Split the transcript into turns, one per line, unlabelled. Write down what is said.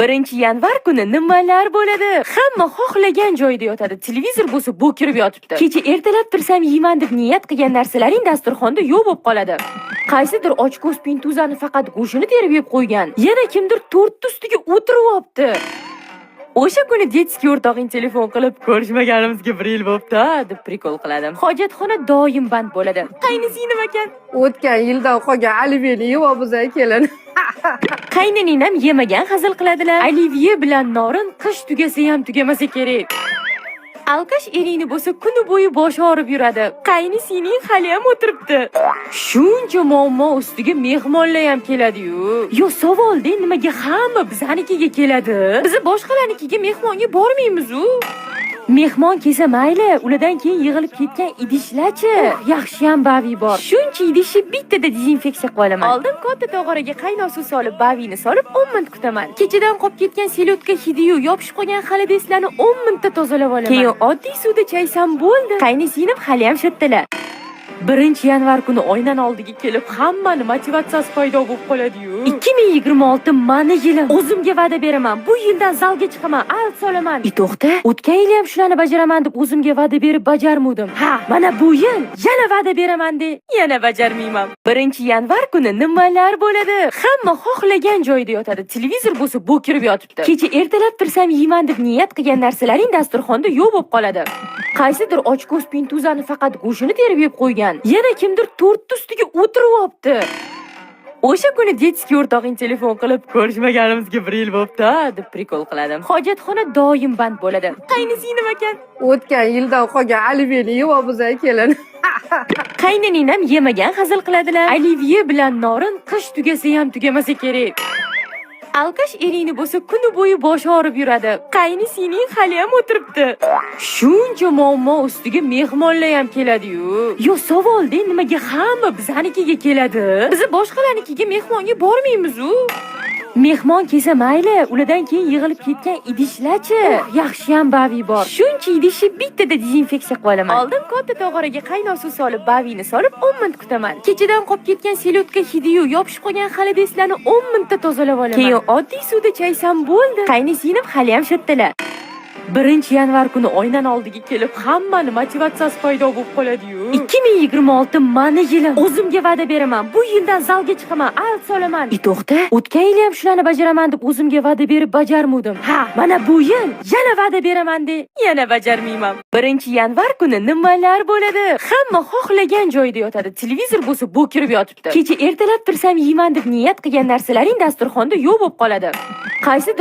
1-yanvar kuni nimalar bo'ladi? Hamma xohlagan joyida yotadi. Televizor bo'lsa, bo'kirib yotibdi. Kecha ertalab tursam yeyman deb niyat qilgan narsalaring dasturxonda yo'q bo'lib qoladi. Qaysidir ochko'z pintuzani faqat go'shtini terib yeb qo'ygan. Yana kimdir tortni ustiga o'tirib olibdi. O'sha kuni детский o'rtog'ing telefon qilib, "Ko'rishmaganimizga bir yil bo'pti", deb прикол qiladi. Hojatxona doim band bo'ladi. Qaynisi nima ekan?
O'tgan yildan qolgan oliveni yeyapmiz, kelin.
Qayninam yemagan hazil qiladilar. Olivye bilan norin qish tugasa ham tugamasa kerak. Алкаш eringni bo'lsa, kuni bo'yi boshi og'rib yuradi. Qaynisining haliyam o'tiribdi. Shuncha muammo ustiga mehmonlar ham keladi-yu. Yo, savolda, nimaga hamma bizanikiga keladi? Biz boshqalarnikiga mehmonga bormaymiz-u. Mehmon kelsa mayli, ulardan keyin yig'ilib ketgan idishlarchi? Yaxshiyam bavi bor. Shuncha idishni bittada dezinfeksiya qilib olaman. Oldin katta tog'oraga qaynoq suv solib, bavini solib 10 minut kutaman. Kechadan qolib ketgan селёдка hidiyu yopishib qolgan холодец larni 10 minutda tozalab olaman. Keyin oddiy suvda chaysam bo'ldi. Qaynisinim haliyam shattalar. 1-yanvar kuni oynani oldiga kelib, hammani motivatsiyasi paydo bo'lib qoladi-yu. 2026 mani yilim. O'zimga va'da beraman. Bu yildan zalga chiqaman, alt solaman. I to'xta, o'tgan yili ham shularni bajaraman deb o'zimga va'da berib bajarmudim. Ha, mana bu yil yana va'da beraman de, yana bajarmayman. 1-yanvar kuni nimalar bo'ladi? Hamma xohlagan joyida yotadi. Televizor bo'lsa, bo'kirib yotibdi. Kecha ertalab tursam yeyman deb niyat qilgan narsalaring dasturxonda yo'q bo'lib qoladi. Qaysidir ochko'z pintuzani faqat go'shtini terib yeb qo'ygan. Yana kimdir tortni ustiga o'tirib olibdi. O'sha kuni детский o'rtog'ing telefon qilib, "Ko'rishmaganimizga bir yil bo'pti", deb прикол qiladi. Hojatxona doim band bo'ladi. Qaynisi nima ekan?
O'tgan yildan qolgan oliveni yeyapmiz, kelin.
Qayninam yemagan hazil qiladilar. Olivye bilan norin qish tugasa ham tugamasa kerak. Алкаш eringni bo'lsa, kuni bo'yi boshi og'rib yuradi. Qaynisining haliyam o'tiribdi. Shuncha muammo ustiga mehmonlar ham keladi-yu. Yo, savolda, nimaga hamma bizanikiga keladi? Biz boshqalarnikiga mehmonga bormaymiz-u. Mehmon kelsa mayli, ulardan keyin yig'ilib ketgan idishlarchi? Yaxshiyam bavi bor. Shuncha idishni bittada dezinfeksiya qilib olaman. Oldin katta tog'oraga qaynoq suv solib, bavini solib 10 minut kutaman. Kechadan qolib ketgan селёдка hidiyu yopishib qolgan холодец larni 10 minutda tozalab olaman. Keyin oddiy suvda chaysam bo'ldi. Qaynisinim haliyam shattalar. 1-yanvar kuni oynani oldiga kelib, hammani motivatsiyasi paydo bo'lib qoladi-yu. 2026 mani yilim. O'zimga va'da beraman. Bu yildan zalga chiqaman, alt solaman. I to'xta, o'tgan yili ham shularni bajaraman deb o'zimga va'da berib bajarmudim. Ha, mana bu yil yana va'da beraman de, yana bajarmayman. 1-yanvar kuni nimalar bo'ladi? Hamma xohlagan joyida yotadi. Televizor bo'lsa, bo'kirib yotibdi. Kecha ertalab tursam yeyman deb niyat qilgan narsalaring dasturxonda yo'q bo'lib qoladi. Qaysidir